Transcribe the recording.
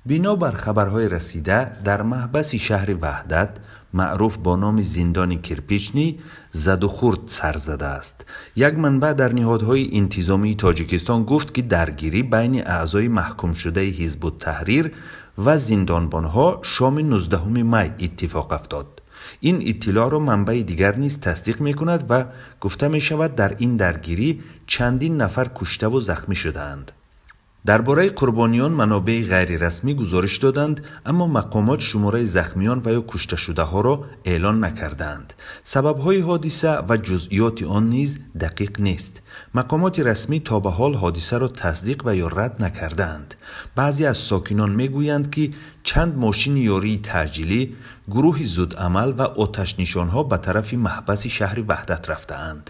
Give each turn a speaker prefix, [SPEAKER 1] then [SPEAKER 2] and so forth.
[SPEAKER 1] Бинобар хабарҳои расида, дар маҳбаси шаҳри Ваҳдат, маъруф бо номи зиндони Кирпичный, задухӯрд сар задааст. Як манбаъ дар ниҳодҳои интизомии Тоҷикистон гуфт, ки даргирӣ байни аъзои маҳкумшудаи Ҳизбуттаҳрир ва зиндонбонҳо шоми 19 май иттифоқ афтод. Ин иттилоъро манбаи дигар низ тасдиқ мекунад ва гуфта мешавад, дар ин даргирӣ чандин нафар куштаву захмӣ шудаанд. Дар бораи қурбониён манобеи ғайрирасмӣ гузориш доданд, аммо мақомот шумораи захмиён ва ё кушташудаҳоро эълон накардаанд. Сабабҳои ҳодиса ва ҷузъиёти он низ дақиқ нест. Мақомоти расмӣ то ба ҳол ҳодисаро тасдиқ ва ё рад накардаанд. Баъзе аз сокинон мегӯянд, ки чанд мошини ёрии таъҷилӣ, гурӯҳи зудамал ва оташнишонҳо ба тарафи маҳбаси шаҳри Ваҳдат рафтаанд.